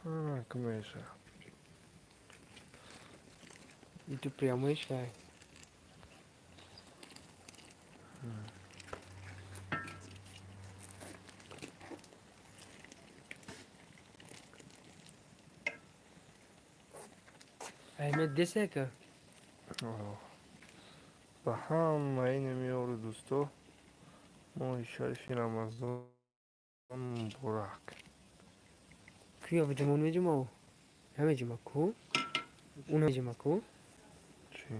Меша. И ту прямой шай. Аҳмед десека. Ба ҳамаи намеёру дӯсто, моҳи шарифи Рамазон муборак. Куя ҷумон меҷумав? Ҳамеҷума ку? Уна меҷума ку? Чӣ?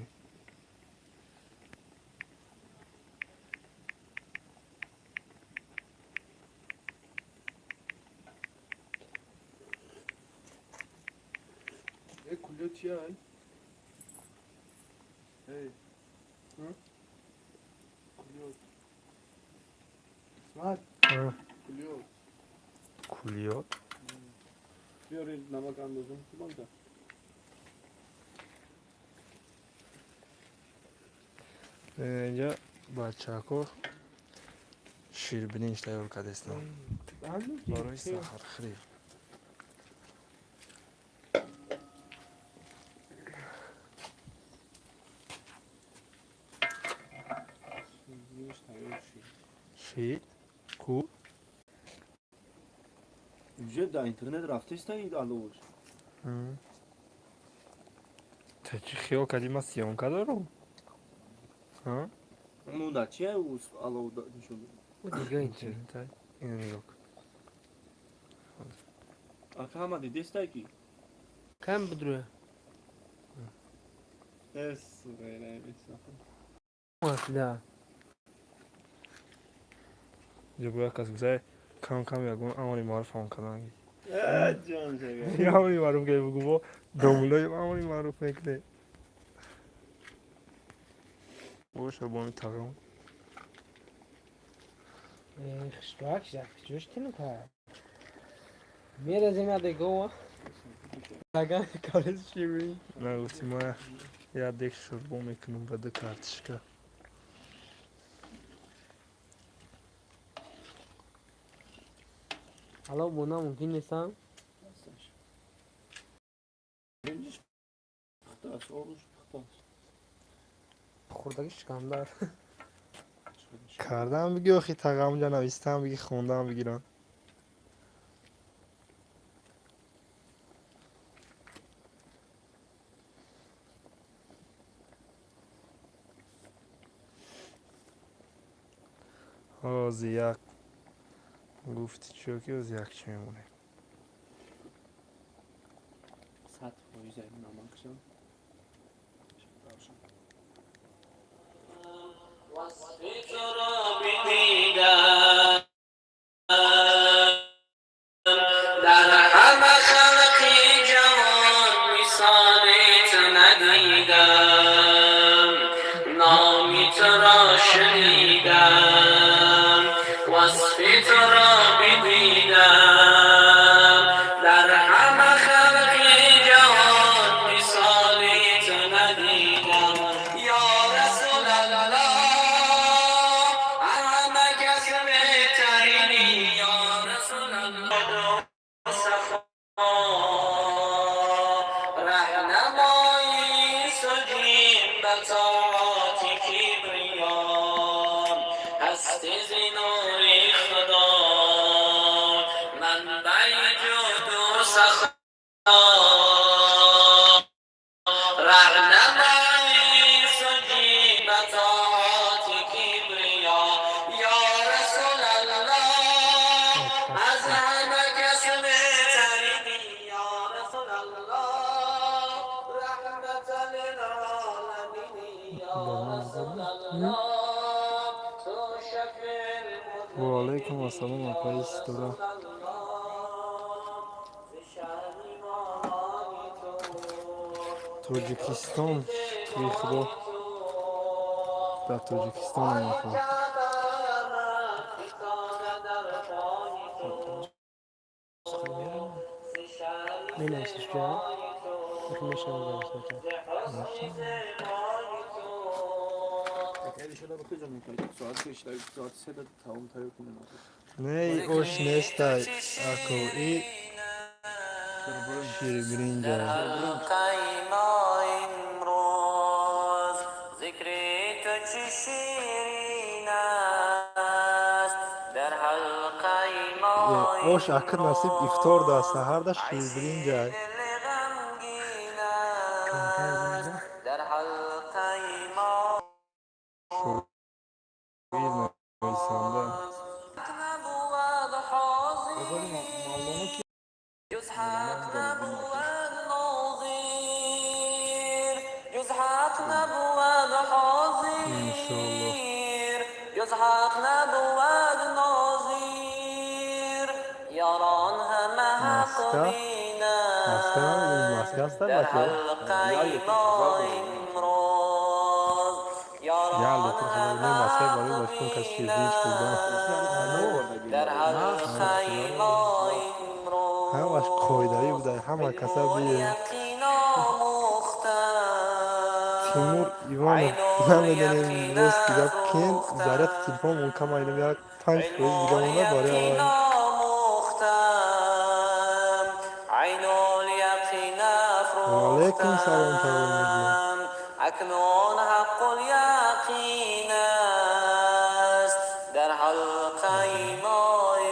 Э, кулё чия ай? Эй. Кулё. Исмат, кулё. Кулиёт? Биёри, намак андозам банка. Инҷа бачаҳако ширбиринҷ тайёр кардастам барои саҳархӯрӣ. Ширбиринҷ тайёр шид. Шид ку? Уже дар интернет рафтеста аловш. Та чӣ хиёл кардӣ, ман съёмка дорам? Ну да, чия алов нишон дод? Дига интернет. Ино нигоҳ кун. Ака, ҳама дидестай ки? Кам будруя? Эс, Да. Инҷа бояд кас гузаре, кам кам ягон амри маъруф ҳам кардан. Ҷон. Амри маъруф ки бугу, бо домулои амри маъруф мекунем. Боша, бо ами тағом. Хушрак ҷош тинка. Меразем ядегова. Ага, калес шири. Нагуфти, ма як дек шӯрбо мекунам ба ду картишка. Ало бона мумкин нестам? Пухтааст, оруш пухтааст. Хурдаги шикамдар. Кардам биги, охи тағамҷа навистам биги, хондам бигирам. Ҳози як гуфти чиё ки ҳози як чӣ мемонем. 100% намакшам. وصف بدیدم در همه خلق جوان مثالت ندیدم، نامی تو را شنیدم، وصف تو را بدیدم، در همه خلق جهان مثالت ندیدم. یا رسول الله، همه کس بهترینی، یا رسول الله، صفا رهنمایی سجیم به طاعات کبریا، هستی ز نور خدا، منبع جود و سخا، رهنمایی سجیم به طاعات کبریا. یا رسول الله، از همه کس بهترینی، یا رسول الله، رحمت للعالمین، یا رسول الله، تو شفیع Ва алайкум ассалом, апаи Ситора. Тоҷикистон, шукри Худо, дар Тоҷикистон апа. Менависиш ҷа? Охи мешавам нависната. Хеле шуда ба куҷо мекунед? Соат пеш, соати се тамом тайёр кунем. Не, ош нестай, ако и Ширбиринҷа. حلقه ما امروز ذکر تو چه شیرین است در حلقه ما Ош акр насиб ифтор да саҳарда ширбиринҷа. دل غمگین است در حلقه ما Шоир нависанда. نبود حاضر Мавлоно ки جز حق نبود ناظر جز حق نبود حاضر Иншоаллоҳ. جز حق نبود ناظر یاران همه حق Маска? Маска بینند маска ҳастад در бачаҳо? حلقه ما امروز Як یاران литр худо همه не маскаи барои حق бачкон кас ширбиринҷ хӯрдан. بینند در حلقه ما امروز Ҳамаш қоидавӣ буда, ҳама каса бие. یقین آموختم Тимур Иванов намедонем рост гап кен заряди телефон мумкам айнам як 5% дига монда барои یقین аввал. آموختم عین الیقین Ваалайкум салом тавон мегӯям. افروختم اکنون حق الیقین است در حلقه ما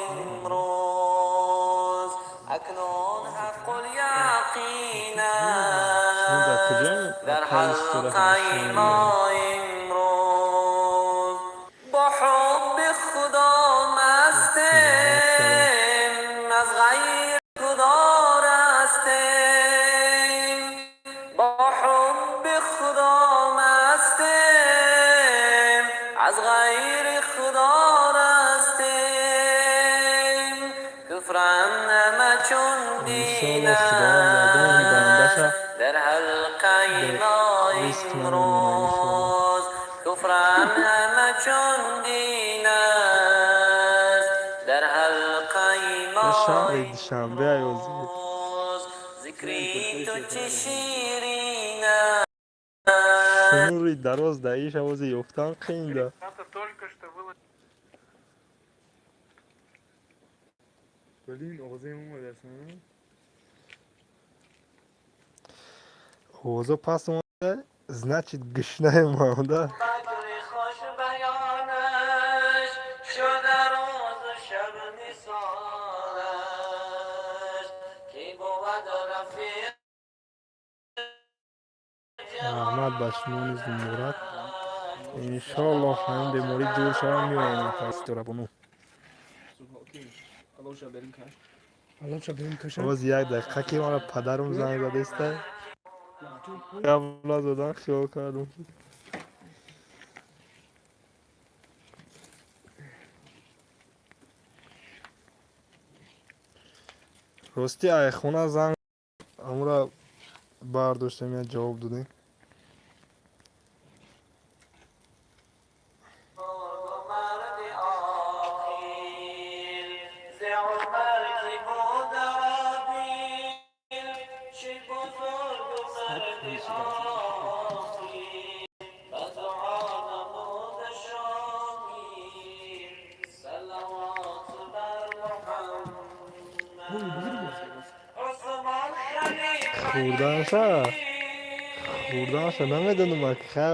امروز اکنون حق الیقین Шумо дар است куҷоем? در Панҷ сурат حلقه ما امروز با حب خدا مستم از غیر خدا رستم با حب خدا مستم از غیر خدا رستم کفرم همه چون دین Иншоаллоҳ Худованд ягон است бандаша در حلقه به ما риск намемонад иншоаллоҳ. امروز کفرم همه چون دین است در حلقه ما Шаҳри Душанбе аёзӣ. امروز ذکری تو چه شیرین Шунури дароз дар иш овози ёфтан қиин да. Блин, оғозаи омадааст. Овозо паст омада, значит гушнаем омада. بدر خوش بیانش شده روز و شب نثارش کی بود رفیق Раҳмат ба шумо низ муборак. Иншоаллоҳ ҳамин беморӣ дур шава меоем Ситорабону. Алоша берим каш. Аллоша берим каша. Овоз як дақиқа ки мара падарам занг задеста. Гап назадан хиёл кардам. Рости айхона занг амура бардоштем я ҷавоб додем. مرد آخیل ز عمر کی بود عادل چه بزرگ و مرد آخیل بدعا نمود شامیل صلوات بر محمد عثمان خلیفه Хӯрданша хӯрданша намедонам ха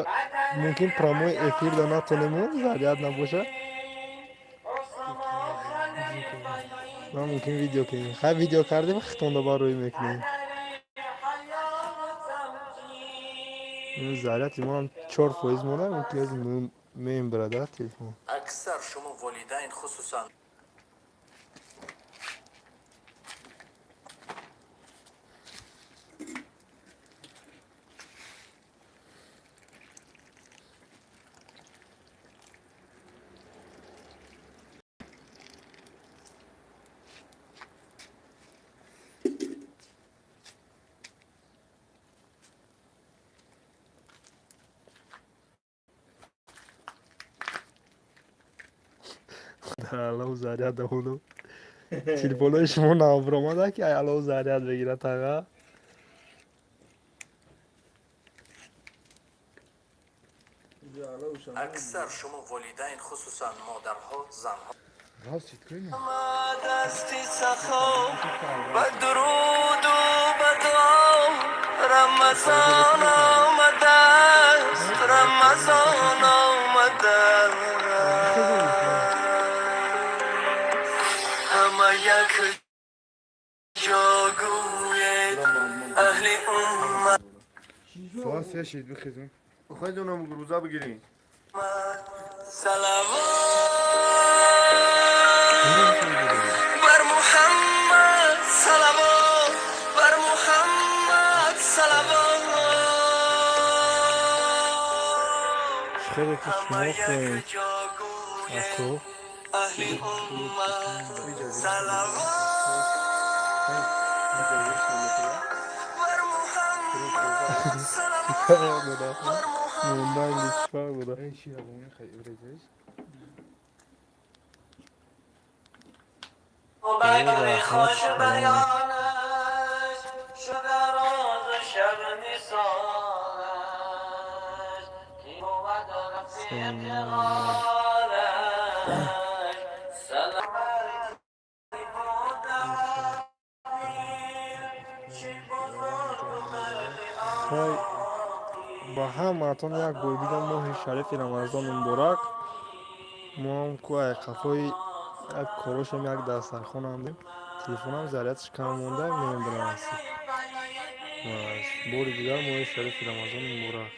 мумкин прямой эфир да натонем заряд набоша. عثمان خلیفه Ма мумкин видео кунем. Ха видео кардем хитонда бар рӯй мекунем. Заряди мо ҳам 4% монда мумкин аз мембарада телефон. اکثر شما والدین خصوصا Дар аллоҳ заряд давону. Телефонҳои шумо набаромада ки ай аллоҳ заряд бегирад таға. اکثر شما والدین خصوصا مادرها زنها Рост чит кунем. дасти сахо, ба дуруду ба дуо. Рамазон омадааст, Рамазон омадааст. Ҳама як ҷо гӯед, аҳли уммат. Соат 3 шид, бихезем. Худонам рӯза бигирем. Салавот бар Муҳаммад, салавот бар Муҳаммад, салавот. Хеле ки Ҳама шумо як хоҳед ҷо гӯед, ако. Аҳли уммат, салавот бар Муҳаммад, салавот бар Мондан Муҳаммад. чӣ фарқ дорад? Эй, шира бо мехоҳӣ брезеш? بکر خوش بیانش شده روز و شب نثارش، کی بود رفیق غارش؟ سلام بر چی بزرگ و مرد. Хай, ба ҳамаатон як бор дигар моҳи шарифи Рамазон муборак. Мо ҳам ку ай қафои як корошем, як дастархонам дем, телефонам зарядаш кам монда, мебарам. Бори дигар моҳи шарифи Рамазон муборак.